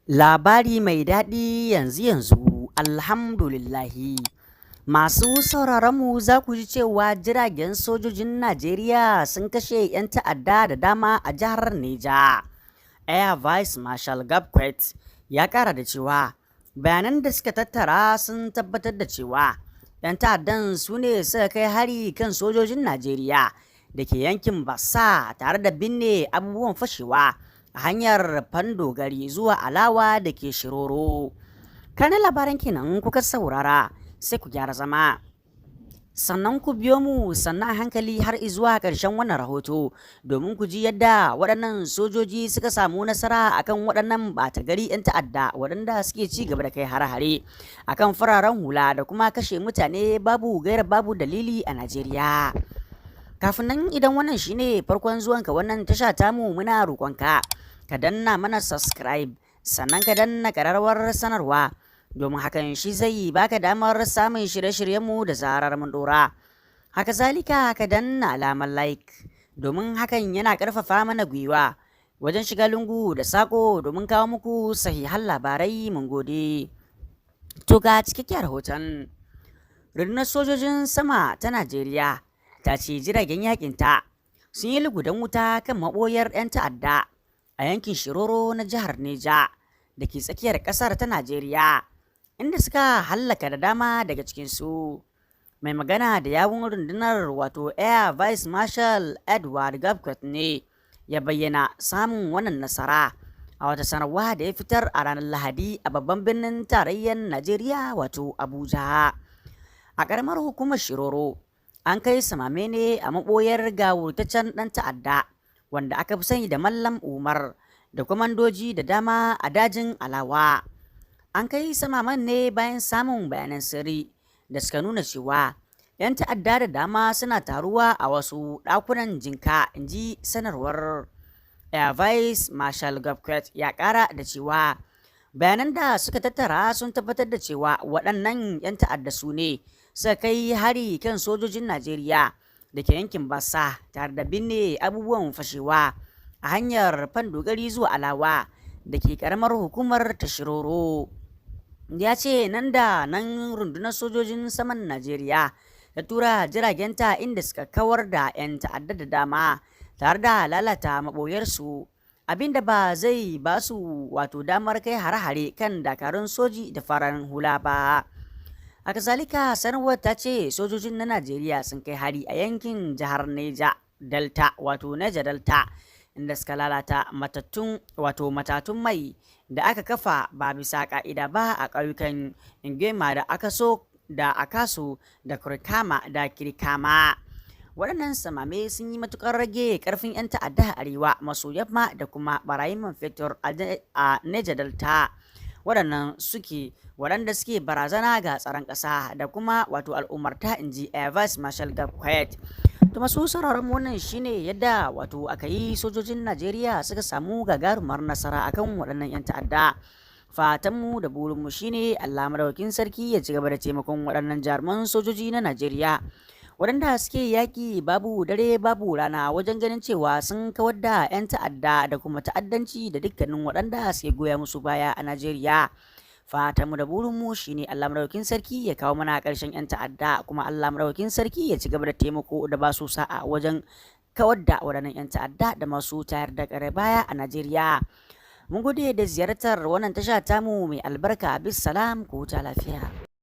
Labari mai daɗi yanzu yanzu, alhamdulillahi. Masu sauraronmu, za ku ji cewa jiragen sojojin Najeriya sun kashe 'yan ta'adda da dama a jihar Neja. Air Vice Marshal Gabkwet ya ƙara da cewa bayanan da suka tattara sun tabbatar da cewa 'yan ta'addan su ne suka kai hari kan sojojin Najeriya da ke yankin Bassa tare da binne abubuwan fashewa a hanyar Fandogari zuwa Alawa da ke Shiroro. Kanin labaran kenan kuka saurara, sai ku gyara zama. Sannan ku biyo mu sannan a hankali har zuwa ƙarshen wannan rahoto domin ku ji yadda waɗannan sojoji suka samu nasara akan waɗannan ɓata gari 'yan ta'adda waɗanda suke ci gaba da kai hare-hare akan fararen hula da kuma kashe mutane babu gaira babu dalili a Najeriya. Kafin nan, idan wannan shine farkon zuwanka wannan tasha tamu, muna roƙonka ka danna mana subscribe, sannan ka danna ƙararrawar sanarwa, domin hakan shi zai baka damar samun shirye-shiryenmu da zarar mun dora. Haka zalika, ka danna alamar like, domin hakan yana ƙarfafa mana gwiwa wajen shiga lungu da sako domin kawo muku sahihan labarai. Mun gode. To, ga cikakken rahoton. Rundunar sojojin sama ta Najeriya ta ce jiragen yakinta sun yi lugudan wuta kan maɓoyar 'yan ta'adda a yankin Shiroro na jihar Neja da ke tsakiyar ƙasar ta Najeriya, inda suka hallaka da dama daga cikinsu. Mai magana da yawun rundunar, wato Air Vice Marshal Edward Gabkwet, ne ya bayyana samun wannan nasara a wata sanarwa da ya fitar a ranar Lahadi a babban birnin tarayyar Najeriya, wato Abuja. A ƙaramar hukumar Shiroro, an kai samame ne a maɓoyar gawurtaccen ɗan ta'adda wanda aka fi sani da Mallam Umar da kwamandoji da dama a dajin Alawa. An kai samaman ne bayan samun bayanan sirri da suka nuna cewa 'yan ta'adda da dama suna taruwa a wasu ɗakunan jinka, in ji sanarwar. Air Vice Marshal Gabkwet ya ƙara da cewa bayanan da suka tattara sun tabbatar da cewa waɗannan 'yan ta'adda su ne suka kai hari kan sojojin Najeriya da ke yankin Bassa tare da binne abubuwan fashewa a hanyar Fandogari zuwa Alawa da ke ƙaramar hukumar ta Shiroro. Ya ce nan da nan rundunar sojojin saman Najeriya ta tura jiragenta, inda suka kawar da 'yan ta'adda da dama tare da lalata maɓoyarsu, abinda ba zai ba su wato damar kai hare-hare kan dakarun soji da fararen hula ba. A kazalika, sanarwar ta ce sojojin na Najeriya sun kai hari a yankin jihar Neja Delta, wato Neja Delta, inda suka lalata matattun wato matatun mai da aka kafa ba bisa ka'ida ba a ƙauyukan Ingema da Akaso da Akaso da Kurkama da Kirkama. Waɗannan samame sun yi matuƙar rage ƙarfin 'yan ta'adda a arewa maso yamma da kuma barayin man fetur a Neja Delta, waɗannan suke waɗanda suke barazana ga tsaron ƙasa da kuma wato al'ummarta, in ji Air Vice Marshal Gabkwet. To, masu sauraron, wannan shine yadda wato aka yi sojojin Najeriya suka samu gagarumar nasara akan waɗannan 'yan ta'adda. Fatanmu da burinmu shine Allah Madaukakin Sarki ya ci gaba da taimakon waɗannan jaruman sojoji na Najeriya, waɗanda suke yaƙi babu dare babu rana wajen ganin cewa sun kawar da 'yan ta'adda da kuma ta'addanci da dukkanin waɗanda suke goya musu baya a Najeriya. Fatanmu da burinmu shine Allah Madaukakin Sarki ya kawo mana ƙarshen 'yan ta'adda, kuma Allah Madaukakin Sarki ya ci gaba da taimako da ba su sa'a wajen kawar da waɗannan 'yan ta'adda da masu tayar da ƙayar baya a Najeriya. Mun gode da ziyartar wannan tasha tamu mai albarka. Bisalam, ku huta lafiya.